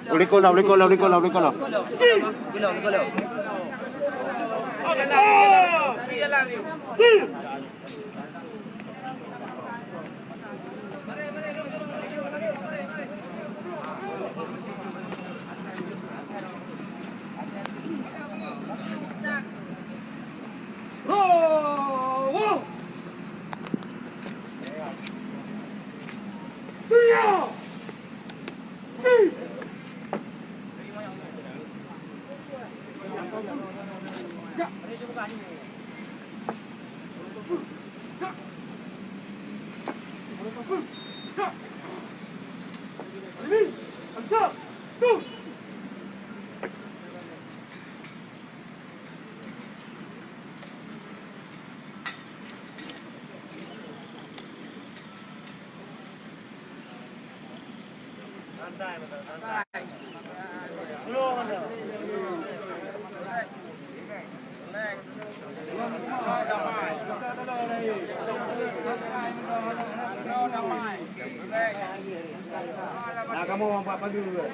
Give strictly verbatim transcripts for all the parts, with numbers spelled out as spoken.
Ulikon lah, ulikon lah, ulikon lah, ulikon lah. Nah, kamoe bak pageue.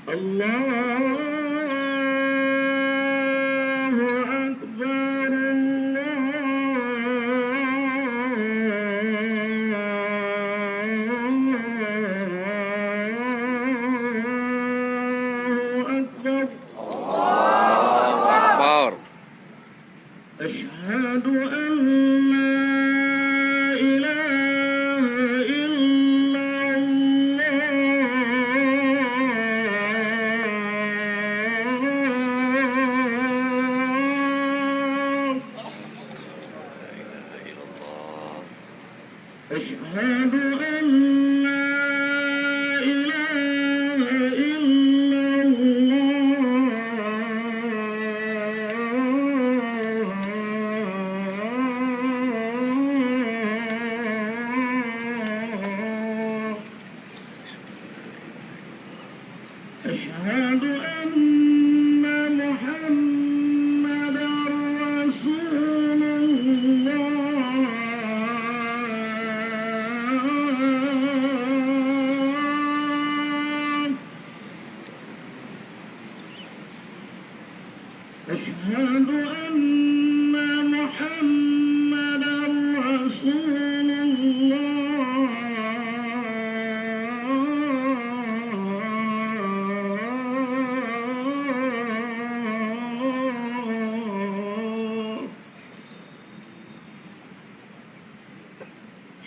الله أكبر، الله أكبر. أكبر. أشهد أن لا إله إلا الله. أشهد أن لا إله إلا الله. أشهد أن محمدا رسول الله. أشهد أن محمدا رسول الله.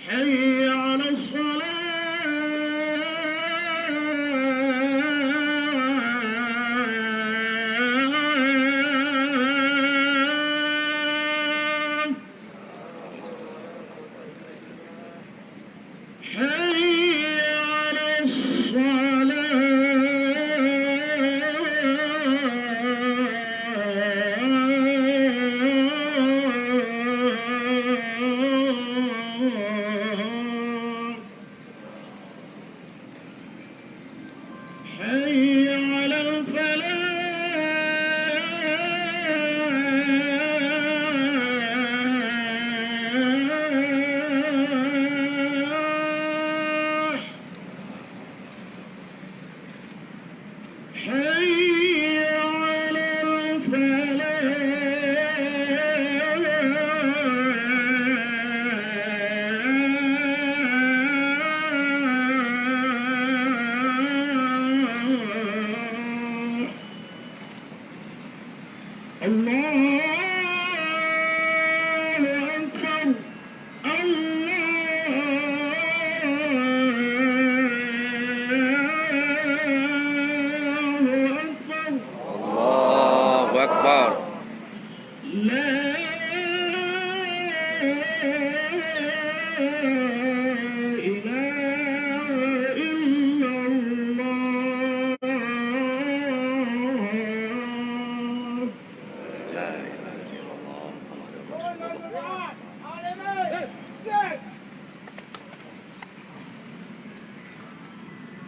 حي على الصلاة. حي على الصلاة.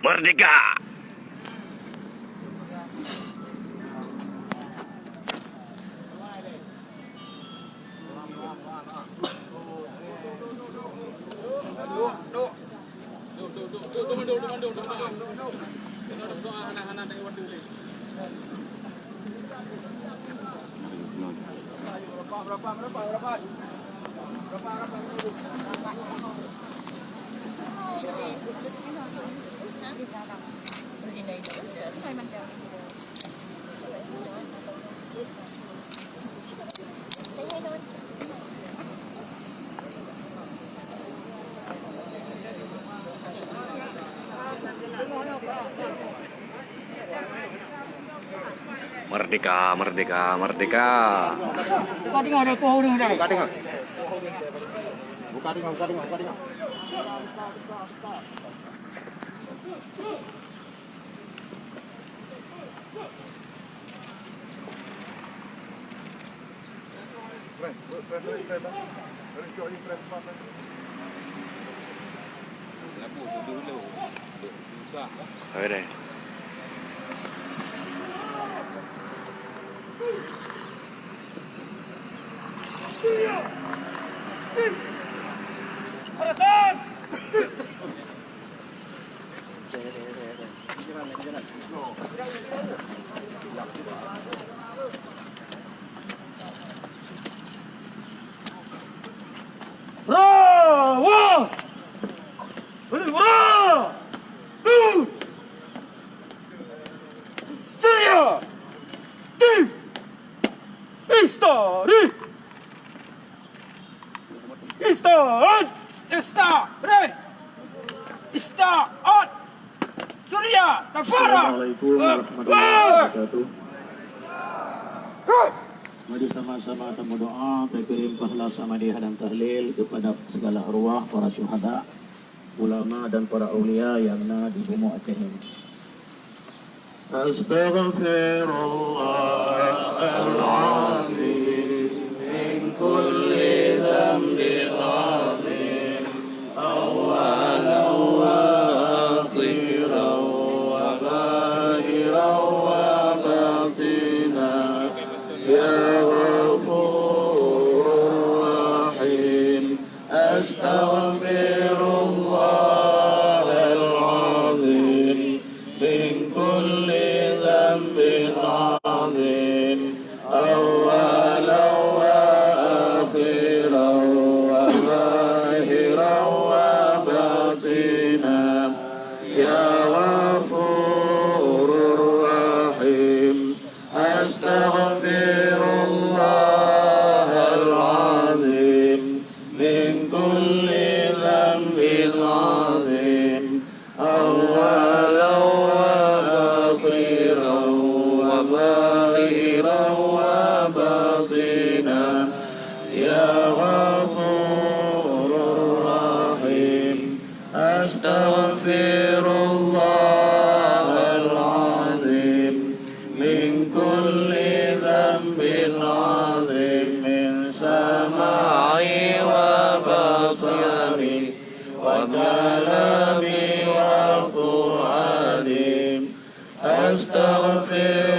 Merdeka! Merdeka, merdeka, merdeka. Buka tengah, buka tengah, buka tengah. Labu dulu. Susah. Hai deh. Bravo! Bravo! Syria! Di! History! Istirahat! Istirahat! Istirahat! Surya Nafara! Assalamualaikum warahmatullahi wabarakatuh. Mari sama-sama tamu doa, takirim pahala samadiyah dan tahlil kepada segala arwah para syuhada, ulama dan para aulia yang na di bumoe Aceh ini. أستغفر الله العظيم من كل ذنب عظيم، أولا وآخرا وظاهرا وباطنا، يا غفور رحيم. أستغفر الله العظيم من كل ذنب عظيم، أولا وآخرا وظاهرا وباطنا، يا غفور رحيم. أستغفر الله العظيم من كل ذنب عظيم، أولا وآخرا وظاهرا وباطنا، يا غفور رحيم. أستغفر الله العظيم من كل ذنب عظيم، من سمعي وبصري وكلامي وفؤادي. أستغفر